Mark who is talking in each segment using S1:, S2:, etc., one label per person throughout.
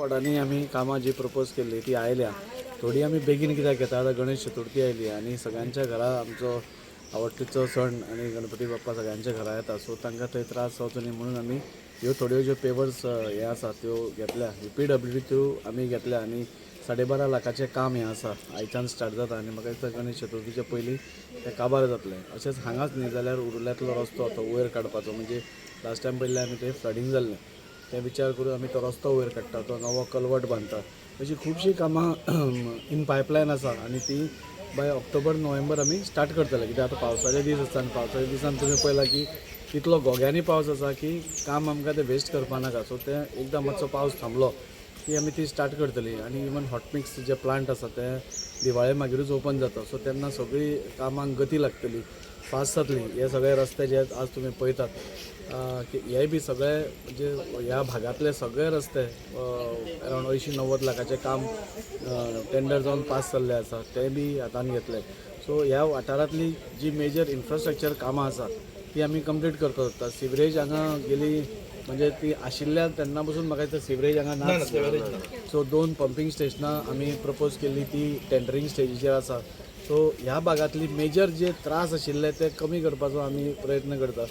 S1: वॉर्डांनी आमी कामां जी प्रपोज केल्ली ती आयल्या. थोडी आमी बेगीन कित्याक घेता, आतां गणेश चतुर्थी आयली आनी सगळ्यांच्या घरा आमचो आवडटीचो सण आनी गणपती बाप्पा सगळ्यांच्या घरा येता, सो तांकां थंय त्रास जावचो न्ही म्हणून आमी ह्यो थोड्यो ज्यो पेवर्स हे आसा त्यो घेतल्या. पीडब्ल्यूडी थ्रू आमी घेतल्या आनी 12.5 लाखाचें काम हें आसा. आयच्यान स्टार्ट जाता आनी म्हाका दिसता गणेश चतुर्थीच्या पयलीं तें काबार जातलें. अशेंच हांगाच न्ही जाल्यार उर्ल्यातलो रस्तो तो वयर काडपाचो, म्हणजे लास्ट टायम पयलीं आमी थंय फ्लडींग जाल्लें, तें विचार करून आमी तो रस्तो वयर काडटा, तो नवो कलवट बांदता. अशीं खुबशीं कामां इन पायपलायन आसा आनी ती बाय ऑक्टोबर नोव्हेंबर आमी स्टार्ट करतले, कित्याक आतां पावसाचे दीस आसता आनी पावसाच्या दिसान तुमी पळयला की इतलो घोग्यांनी पावस आसा की काम आमकां तें वेस्ट करपा नाका. सो तें एकदां मातसो पावस थांबलो की आमी ती स्टार्ट करतली. आनी इवन हॉटमिक्स जे प्लांट आसा ते दिवाळे मागीरूच ओपन जाता, सो तेन्ना सगळीं कामांक गती लागतली, फास्ट जातली. हे सगळे रस्ते जे आज तुमी पळयतात की हे बी सगळे, म्हणजे ह्या भागांतले सगळे रस्ते अरावंड 80-90 लाखाचें काम टेंडर जावन पास जाल्लें आसा, तें बी हातान घेतलें. सो ह्या वाठारांतली जी मेजर इन्फ्रास्ट्रक्चर कामां आसा ती आमी कंप्लीट करपाक सोदता. सिवरेज हांगा गेली, म्हणजे ती आशिल्ल्या तेन्ना पसून म्हाका दिसता सिवरेज हांगा ना. सो दोन पंपींग स्टेशनां आमी प्रपोज केल्ली, ती टेंडरींग स्टेजीचेर आसा. सो ह्या भागांतली मेजर जे त्रास आशिल्ले ते कमी करपाचो आमी प्रयत्न करता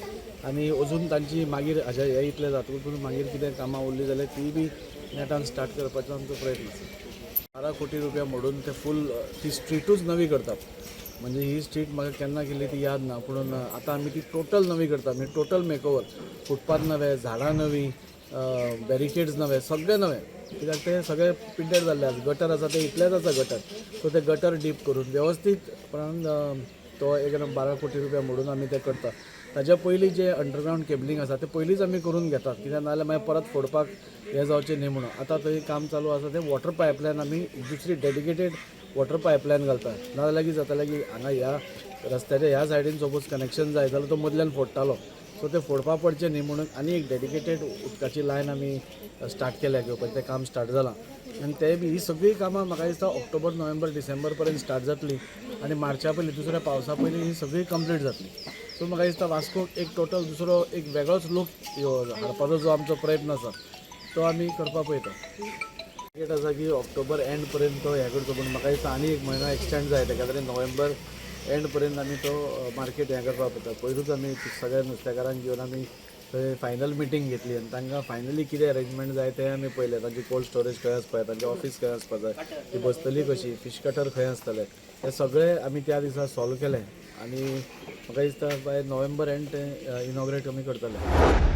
S1: आनी अजून तांची मागीर हाज्या हे इतलें जातकूच मागीर कितें कामां उरलीं जाल्यार ती बी नेटान स्टार्ट करपाचो आमचो प्रयत्न आसा. 12 कोटी रुपया मोडून ते फूल ती स्ट्रिटूच नवी करतात. म्हणजे ही स्ट्रीट म्हाका केन्ना केल्ली ती याद ना, पूण आतां आमी ती टोटल नवी करता. म्हणजे टोटल मेकओवर, फुटपाथ नवे, झाडां नवी, बॅरिकेड्स नवे, सगळे नवे, कित्याक ते सगळे पिड्ड्यार जाल्ले आसा. गटर आसा ते इतलेच आसा गटर, सो ते गटर डीप करून वेवस्थीतपणान तो एक 12 कोटी रुपया मोडून आमी ते करता. ताच्या पयलीं जे अंडरग्रावंड केबलिंग आसा ते पयलींच आमी करून घेतात, कित्याक नाजाल्यार मागीर परत फोडपाक हें जावचें न्ही म्हणून. आतां थंय काम चालू आसा, ते वॉटर पायपलायन आमी दुसरी डेडिकेटेड वॉटर पायपलायन घालता. नाजाल्यार कितें जातालें की हांगा ह्या रस्त्याच्या ह्या सायडीन सपोज कनेक्शन जाय जाल्यार तो मदल्यान फोडटालो. सो ते फोडपा पडचें न्ही म्हणून आनी एक डेडिकेटेड उदकाची लायन आमी स्टार्ट केल्या घेवपाचें, तें काम स्टार्ट जालां. आनी ते बी ही सगळीं कामां म्हाका दिसता ऑक्टोबर नोव्हेंबर डिसेंबर पर्यंत स्टार्ट जातली आनी मार्चा पयलीं, दुसऱ्या पावसा पयलीं ही सगळी कंप्लीट जातली. सो म्हाका दिसता वास्कोक एक टोटल दुसरो एक वेगळोच लूक हाडपाचो जो आमचो प्रयत्न आसा तो आमी करपाक पळयता. टार्गेट आसा की ऑक्टोबर एंड पर्यंत तो हें करचो, पूण म्हाका दिसता आनी एक म्हयनो एक्सटेंड जाय तेका तरी नोव्हेंबर एंड पर्यंत आमी तो मार्केट हें करपाक पळयता. पयरूच आमी सगळ्या नुस्तेकारांक घेवन आमी थंय फायनल मिटींग घेतली आनी तांकां फायनली कितें अरेंजमेंट जाय तें आमी पळयलें. तांची कोल्ड स्टोरेज खंय आसपा जाय, तांचें ऑफीस खंय आसपा जाय, ती बसतली कशी, फिश कटर खंय आसतले, हें सगळें आमी त्या दिसा सॉल्व केलें आनी म्हाका दिसता बाय नोव्हेंबर एंड तें इनॉग्रेट आमी करतले.